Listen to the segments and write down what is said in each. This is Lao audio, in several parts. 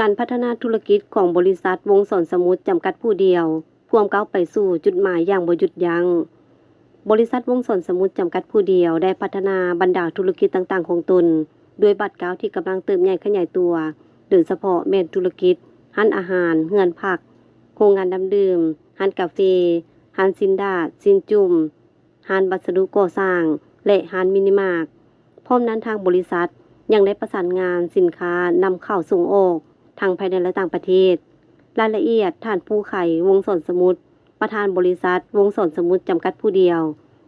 ການພັດທະນາທຸລະກິດຂອງບໍລິສັດວົງສອນສະໝຸດຈຳກັດຜູ້ດຽວ ພວມກ້າວໄປສູ່ຈຸດໝາຍຢ່າງບໍ່ຢຸດຢັ້ງ. ບໍລິສັດວົງສອນສະໝຸດຈຳກັດຜູ້ດຽວ ໄດ້ພັດທະນາບັນດາທຸລະກິດຕ່າງໆຂອງຕົນ ດ້ວຍບາດກ້າວທີ່ກຳລັງເຕີບໃຫຍ່ຂະຫຍາຍຕົວ, ໂດຍສະເພາະແມ່ນທຸລະກິດຮ້ານອາຫານ, ເຮືອນພັກ, ໂຮງງານນ້ຳດື່ມ, ຮ້ານກາເຟ, ຮ້ານຊີ້ນດາດ, ຊີ້ນຈຸ້ມ, ຮ້ານວັດສະດຸກໍ່ສ້າງ ແລະ ຮ້ານມິນິມາດ. ພ້ອມນັ້ນທາງບໍລິສັດຍັງໄດ້ປະສານງານສິນຄ້ານຳເຂົ້າສົ່ງອອກ ທັງພາຍໃນ ແລະ ຕ່າງປະເທດ. ລາຍລະອຽດ ທ່ານ ພູໄຄ ວົງສອນສະໝຸດ ປະທານບໍລິສັດວົງສອນສະໝຸດຈຳກັດຜູ້ດຽວ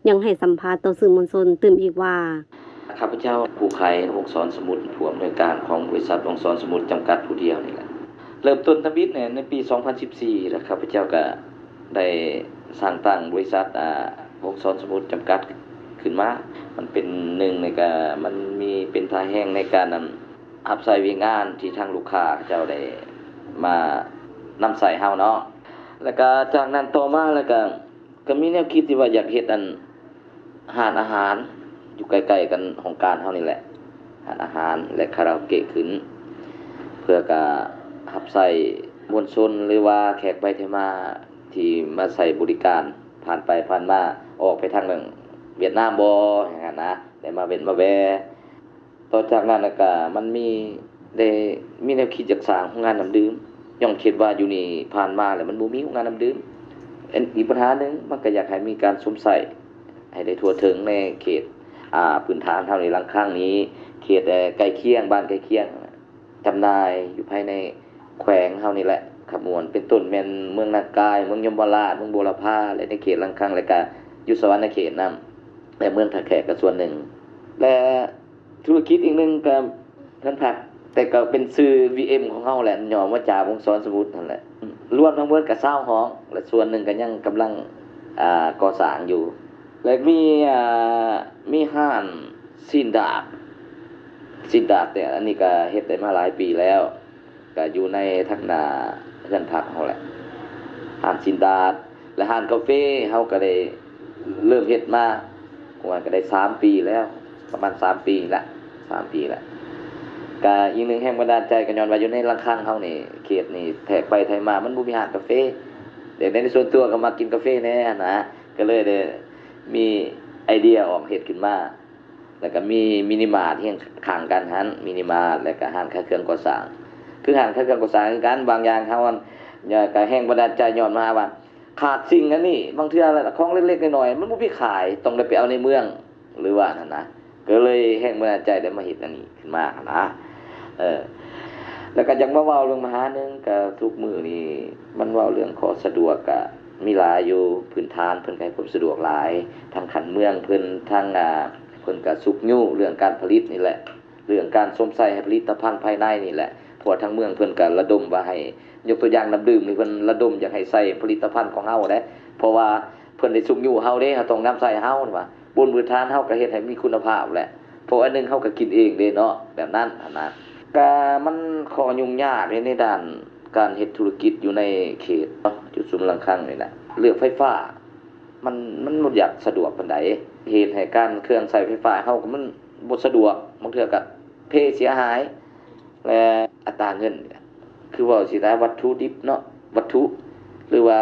ຍັງໃຫ້ສຳພາດຕໍ່ສື່ມວນຊົນຕື່ມອີກວ່າ: ຂ້າພະເຈົ້າ ພູໄຄ ວົງສອນສະໝຸດ ຜູ້ອຳນວຍການຂອງບໍລິສັດວົງສອນສະໝຸດຈຳກັດຜູ້ດຽວນີ້ແຫຼະ. ເລີ່ມຕົ້ນທຳອິດໃນ ໃນປີສອງພັນສິບສີ່ ແລະ ຂ້າພະເຈົ້າກະໄດ້ສ້າງຕັ້ງບໍລິສັດ ອ່າ ວົງສອນສະໝຸດຈຳກັດຂຶ້ນມາ. ມັນເປັນ ໜຶ່ງນີ້ກະ ມັນມີເປັນທ່າແຮງໃນການ ອັນ ຮັບໃຊ້ວຽກງານທີ່ທາງລູກຄ້າເຂົາເຈົ້າໄດ້ມານຳໃຊ້ເຮົາເນາະ. ແລ້ວກະຈາກນັ້ນຕໍ່ມາ ແລ້ວກະ ກະມີແນວຄິດທີ່ວ່າຢາກເຮັດ ອັນ ຮ້ານອາຫານຢູ່ໃກ້ໆກັນຫ້ອງການເຮົານີ້ແຫຼະ, ຮ້ານອາຫານ ແລະ ຄາຣາໂອເກະຂຶ້ນ ເພື່ອກະຮັບໃຊ້ມວນຊົນ ຫຼືວ່າແຂກໄປແຂກມາທີ່ມາໃຊ້ບໍລິການ ຜ່ານໄປຜ່ານມາ ອອກໄປທາງເຫືອງຫວຽດນາມບໍ ຫຍັງຫັ້ນນະ ໄດ້ມາເວັນມາແວ່. ຕໍ່ຈາກນັ້ນລະກະມັນມີ ໄດ້ມີແນວຄິດຢາກສ້າງໂຮງງານນ້ຳດື່ມ, ຍ້ອນຄິດວ່າຢູ່ນີ້ຜ່ານມາແລ້ວມັນບໍ່ມີໂຮງງານນ້ຳດື່ມ. ອັນ ອີກບັນຫາໜຶ່ງ ມັນກະຢາກໃຫ້ມີການຊົມໃຊ້ໃຫ້ໄດ້ທົ່ວເຖິງໃນເຂດ ອ່າ ພື້ນຖານເຮົານີ້ ລັງຄັງນີ້ ເຂດ ເອີ ໃກ້ຄຽງ ບ້ານໃກ້ຄຽງ ຈຳໜ່າຍຢູ່ພາຍໃນແຂວງເຮົານີ້ແຫຼະ ຂະມວນ ເປັນຕົ້ນແມ່ນເມືອງນາກາຍ, ເມືອງຍົມມະລາດ, ເມືອງບົວລະພາ ແລະ ໃນເຂດລັງຄັງ ແລະ ກະຢູ່ສະຫວັນນະເຂດນຳ ແລະ ເມືອງທ່າແຂກກະສ່ວນໜຶ່ງ ແລະ ທຸລະກິດອີກໜຶ່ງກະເຮືອນພັກ ແຕ່ກະເປັນຊື່ ວີເອັມ ຂອງເຮົາແຫຼະ ຫຍໍ້ມາຈາກວົງສອນສະໝຸດຫັ້ນແຫຼະ. ລວມທັງໝົດກະຊາວຫ້ອງ ແລະ ສ່ວນໜຶ່ງກະຍັງກຳລັງ ອ່າ ກໍ່ສ້າງຢູ່ ແລະ ມີ ອ່າ ມີຮ້ານຊີ້ນດາດ ຊີ້ນດາດ ແຕ່ອັນນີ້ກະເຮັດໄດ້ມາຫຼາຍປີແລ້ວ ກະຢູ່ໃນທາງໜ້າເຮືອນພັກເຮົາແຫຼະ. ຮ້ານຊີ້ນດາດ ແລະ ຮ້ານກາເຟເຮົາກະໄດ້ເລີ່ມເຮັດມາ ປະມານກະໄດ້ສາມປີແລ້ວ ປະມານສາມປີລະ ສາມປີລະ. ກະອີກໜຶ່ງແຮງບັນດານໃຈກະຍ້ອນວ່າຢູ່ໃນລັງຄັງເຮົານີ້ ເຂດນີ້ແທກໄປແທກມາມັນບໍ່ມີຮ້ານກາເຟ ແຕ່ໃນສ່ວນຕົວກະມັກກິນກາເຟແດ່ຫັ້ນນະ ກະເລີຍໄດ້ມີໄອເດຍອອກເຮັດຂຶ້ນມາ. ແລ້ວກະມີມິນິມາດຮຽງຂ້າງກັນຫັ້ນ ມິນິມາດ ແລ້ວກະຮ້ານຂາຍເຄື່ອງກໍ່ສ້າງ ຄືຮ້ານຂາຍເຄື່ອງກໍ່ສ້າງຄືກັນ. ບາງຢ່າງເຮົາ ອັນ ກະແຮງບັນດານໃຈຍ້ອນມາວ່າຂາດສິ່ງອັນນີ້ ບາງເທື່ອຂອງເລັກໆນ້ອຍໆມັນບໍ່ມີຂາຍ ຕ້ອງໄດ້ໄປເອົາໃນເມືອງ ຫຼືວ່າຫັ້ນນະ ກະເລີຍແຮງບັນດານໃຈໄດ້ມາເຮັດອັນນີ້ຂຶ້ນມາຫັ້ນນະ. ເອີ ແລ້ວກະຢາກມາເວົ້າເລື່ອງບັນຫາໜຶ່ງ ກະທຸກມື້ນີ້ມັນເວົ້າເລື່ອງຂໍ້ສະດວກກະມີຫຼາຍຢູ່ ພື້ນຖານເພິ່ນກະໃຫ້ຄວາມສະດວກຫຼາຍ ທາງຂັ້ນເມືອງເພິ່ນ ທາງ ອ່າ ເພິ່ນກະຊຸກຍູ້ເລື່ອງການຜະລິດນີ້ແຫຼະ ເລື່ອງການຊົມໃຊ້ໃຫ້ຜະລິດຕະພັນພາຍໃນນີ້ແຫຼະ ເພາະວ່າທາງເມືອງເພິ່ນກະລະດົມວ່າໃຫ້ ຍົກຕົວຢ່າງນ້ຳດື່ມນີ້ ເພິ່ນລະດົມຢາກໃຫ້ໃສ່ຜະລິດຕະພັນຂອງເຮົາເດ້ ເພາະວ່າເພິ່ນໄດ້ຊຸກຍູ້ເຮົາເດ້ ເຮົາຕ້ອງນຳໃຊ້ເຮົາວ່າ ບົນພື້ນຖານເຮົາກະເຮັດໃຫ້ມີຄຸນນະພາບແຫຼະ ເພາະອັນໜຶ່ງເຮົາກະກິນເອງເດ້ເນາະ ແບບນັ້ນຫັ້ນນະ. ກະມັນຂໍ້ຫຍຸ້ງຍາກໃນດ້ານການເຮັດທຸລະກິດຢູ່ໃນເຂດເນາະ ຢູ່ຊຸມລັງຄັງນີ້ແຫຼະ ເລື່ອງໄຟຟ້າ ມັນ ມັນບໍ່ຢາກສະດວກປານໃດ ເຮັດໃຫ້ການເຄື່ອງໃຊ້ໄຟຟ້າເຮົາກະມັນບໍ່ສະດວກ ບາງເທື່ອກະເພເສຍຫາຍ ແລະ ອັດຕາເງິນ ຄືເວົ້າຊີ້ນະ ວັດຖຸດິບເນາະ ວັດຖຸ ຫຼືວ່າ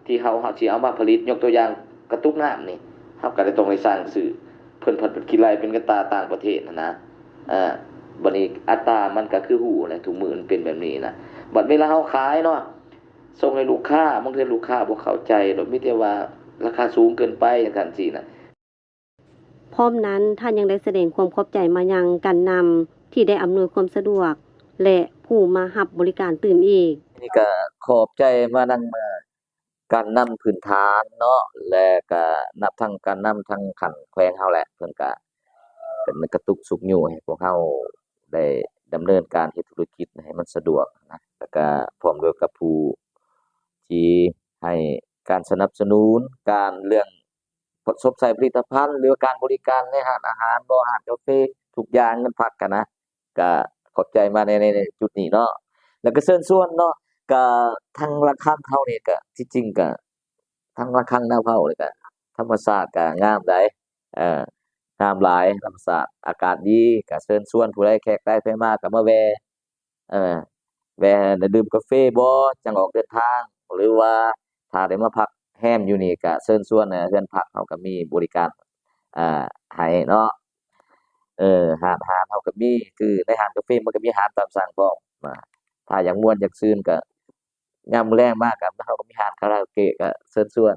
ທີ່ເຮົາ ເຮົາຊິເອົາມາຜະລິດ ຍົກຕົວຢ່າງກະຕຸກນ້ຳນີ້ ເຮົາກະໄດ້ຕ້ອງໄດ້ສັ່ງຊື້ ເພິ່ນພັດຄິດໄລ່ເປັນເງິນຕາຕ່າງປະເທດຫັ້ນນະ. ອາ ບາດນີ້ອັດຕາມັນກະຄືຮູ້ແຫຼະ ທຸກມື້ມັນເປັນແບບນີ້ນະ ບາດເວລາເຮົາຂາຍເນາະ ສົ່ງໃຫ້ລູກຄ້າ ບາງເທື່ອລູກຄ້າບໍ່ເຂົ້າໃຈດອກ ມີແຕ່ວ່າລາຄາສູງເກີນໄປ ຈັ່ງຊັ້ນຊີ້ນະ. ພ້ອມນັ້ນ ທ່ານຍັງໄດ້ສະແດງຄວາມຂອບໃຈມາຍັງການນຳທີ່ໄດ້ອຳນວຍຄວາມສະດວກ ແລະ ຜູ້ມາຮັບບໍລິການຕື່ມອີກ. ນີ້ກະຂອບໃຈມານຳ ເອີ ການນຳພື້ນຖານເນາະ ແລະ ກະນັບທັງການນຳທາງຂັ້ນແຂວງເຮົາແຫຼະ ເພິ່ນກະ ເປັນກະຕຸກຊຸກຍູ້ໃຫ້ພວກເຮົາໄດ້ດຳເນີນການເຮັດທຸລະກິດໃຫ້ມັນສະດວກນະ ແລ້ວກະພ້ອມດ້ວຍກັບຜູ້ທີ່ໃຫ້ການສະໜັບສະໜູນການເລື່ອງຊົມໃຊ້ຜະລິດຕະພັນ ຫຼືວ່າການບໍລິການໃນຮ້ານອາຫານບໍ ຮ້ານກາເຟ ທຸກຢ່າງ ເງິນພັກຫັ້ນນະ ກະຂອບໃຈມາໃນ ໃນ ໃນຈຸດນີ້ເນາະ ແລ້ວກະເຊີນຊວນເນາະ ກະທາງລັງຄັງເຮົານີ້ກະ ທີ່ຈິງກະ ທາງລັງຄັງນາເພົາ ແລ້ວກະທຳມະຊາດກະງາມໃດ໋ ເອີ ງາມຫຼາຍ ທຳມະຊາດ ອາກາດດີ ກະເຊີນຊວນຜູ້ໃດແຂກໃດໃຜມາກະມາແວ່ ເອີ ແວ່ຫັ້ນ ດື່ມກາເຟບໍ ຈັ່ງອອກເດີນທາງ ຫຼືວ່າຖ້າໄດ້ມາພັກແຮມຢູ່ນີ້ ກະເຊີນຊວນ ເຮືອນພັກເຮົາກະມີບໍລິການ ອ່າ ໃຫ້ເນາະ. ເອີ ຮ້ານອາຫານເຮົາກະມີ ຄືໃນຮ້ານກາເຟມັນກະມີອາຫານຕາມສັ່ງພ້ອມນະ. ຖ້າຢາກມ່ວນຢາກຊື່ນກະ ຍາມມື້ແລງມາກະ ເຮົາກະມີຮ້ານຄາຣາໂອເກະ ກະເຊີນຊວນ.